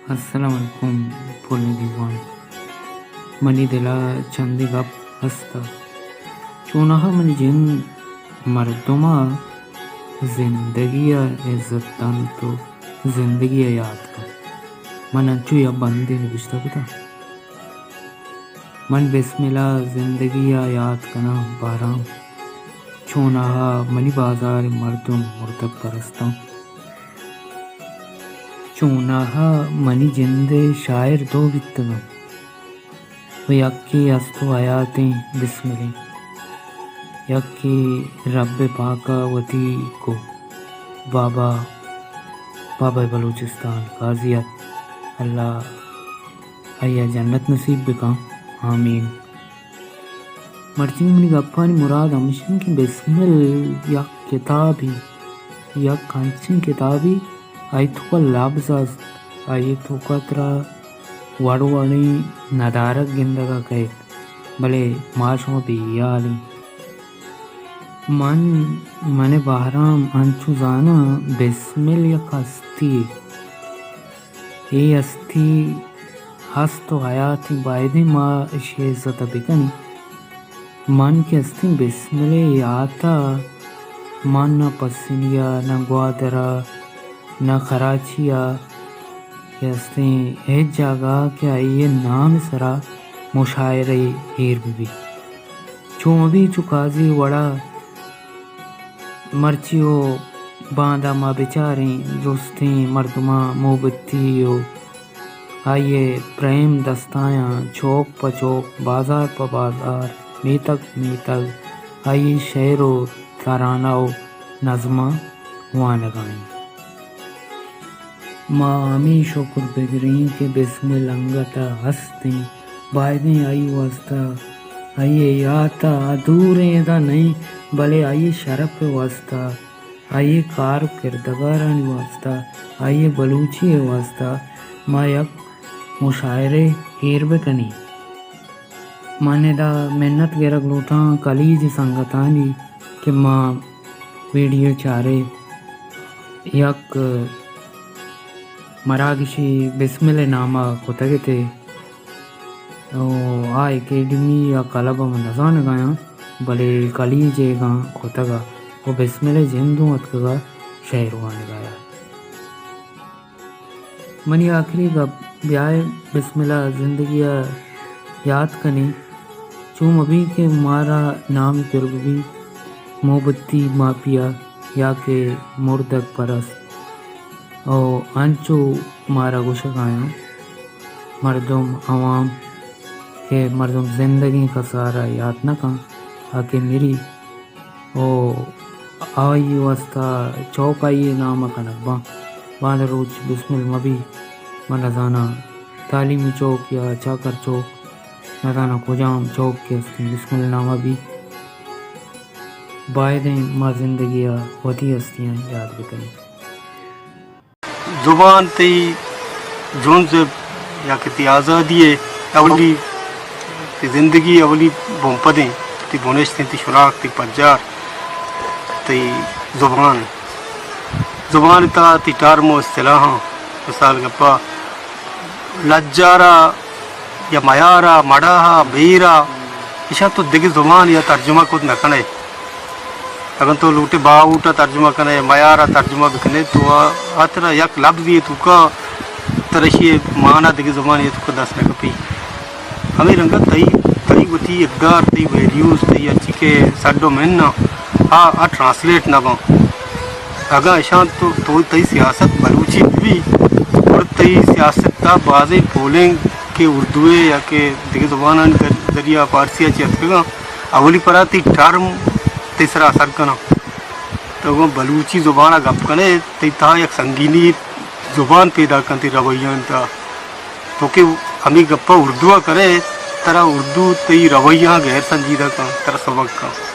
السلام علیکم پلیں دیوان۔ منی دل ءَ چندے گپ است۔ چوناہا منی جند مردم ءَ زندگی ءَ عزت دنت ءُ زندگی ءَ یات کنت۔ من انچو یک بندے نبشتہ کتگ۔ من بسمل ءَ زندگی ءَ یات کناں بارام۔ چوناہا منی بازار ءِ مردم مردگ پرستاں۔ چوناہا منی جند ءِ شاعر دو بیتگاں۔ ءُ یکے است ءُ حیاتیں بسملیں۔ یکے رب پاک ءَ وتی کو بابا، بابا بلوچستان قاضی ات۔ اللہ آئی ءَ جنت نصیب بکن۔ آمین۔ مرچی منی گپانی مراد ہمیش انت کہ بسمل یک کتابے، یک انچیں کتابے، آئی توکا لبز است، آئی توکا ترا وڑ وڑیں ندارگ گندگ ءَ کئیت، بلے ما شما بے ہیال ایں۔ من، من بہرام انچو زاناں بسمل یک ہستی یے۔ اے ہستی ہست ءُ حیاتی، بایدیں ما اشی ءِ عزت ءَ بکنیں۔ من کہ ہستیں بسمل ءِ یات ءَ، من نہ پسنی ءَ، نہ گوادر ءَ، نہ کراچی ءَ، کہ ہستیں ہچ جاگہ کہ آئی ءِ نام ءِ سرا مشاعرہ ایر بہ بیت۔ چو مہ بیت چو قاضی وڑا مرچی ءُ باندا ما بچاریں، جستیں مردماں موبتی ءُ آئی ءِ پریم دستایاں، چوک پہ چوک، بازار پہ بازار، میتگ پہ میتگ، آئی ءِ شعر ءُ ترانہ ءُ نظماں وانگ ءَ ایں۔ ما ہمے شکر بگریں کہ بسمل انگت ءَ ہست ایں، بایدیں آئی ءِ واستہ، آئی ءِ یات ءَ، آ دوریں ادا نہ ایں، بلے آئی ءِ شرپ ءِ واستہ، آئی ءِ کار ءُ کردگارانی واستہ، آئی ءِ بلوچی ءِ واستہ ما یک مشاعرے ایر بکنیں۔ من ادا منت گرگ لوٹاں کلیج سنگتانی کہ ما ویڈیو چارے، یک مراگشے بسمل ءِ نام ءَ کتگ اتے ءُ آ اکیڈمی یا کلب ءَ من نزانگ ءَ آں، بلے کلیج ءَ اگاں کتگ ءُ بسمل ءِ جند اوں اتکگ ءُ شعر وانگ ءَ آں۔ منی آخری گپ، بیائے بسمل ءَ زندگی ءَ یات کنیں، چو مہ بیت کہ مارا نام پر بہ بیت موبتی مافیا یا کہ مردگ پرست۔ او انچو مارا گوشگ ءَ آیاں مردم، عوام، کہ مردم زندگیں کسار ءَ یات نہ کن، آ کہ مری۔ او آئی واسطہ چوک آئی نام ءَ کنگ باں۔ باندا روچ بسمل مہ بی، من نزاناں تعلیمی چوک یا چاکر چوک، نزاناں کجام چوک کہ ہستیں بسمل نام ءَ بی۔ بایدیں ما زندگی ءَ وتی ہستیاں یاد بکنیں۔ زبان تئی جنز ءِ یا کہ تئی آزادی ءِ اولی، تئی زندگی ءِ اولی بنپدیں، تئی بنشت ایں، تئی شناخت، تئی پجار، تئی زبان۔ زبان ءِ تہا تئی ٹرم ءُ اصطلاحاں، مثال گپا لجارا یا میارا، مڑاہا، بیرا، ایشاں تو دگہ زبان یا ترجمہ کت نہ کنئے۔ اگن تو لوٹے باہوٹ ءَ ترجمہ کنئے، میار ءَ ترجمہ بکنئے، تو آ، آ ترا یک لبزے توکا ترا ایشی ءِ مانا دگہ زبانے توکا دست نہ کپی۔ ہمے رنگا تئی، تئی وتی اقدار، تئی ویلیوز، تئی ہرچی کہ سڈ ءُ من آ، آ ٹرانسلیٹ نہ باں۔ اگاں اشاں تو، تو تئی سیاست بلوچی بہ بی، گڑا تئی سیاست ءَ بازیں پولنگ کہ اردو ءِ یا کہ دگہ زبانانی در-، ذریعہ فارسی ءَ چہ اتکگاں، اولی پرا تئی ٹرم تئی سرا اثر کناں۔ تو گوں بلوچی زبان ءَ گپ کنئے، تئی تہا یک سنگینی زبان پیداک کنت تئی رویانی تہا۔ تو کہ ہمے گپ ءَ اردو ءَ کنئے، ترا اردو تئی رویاں غیر سنجیدہ کنت، ترا سبک کنت۔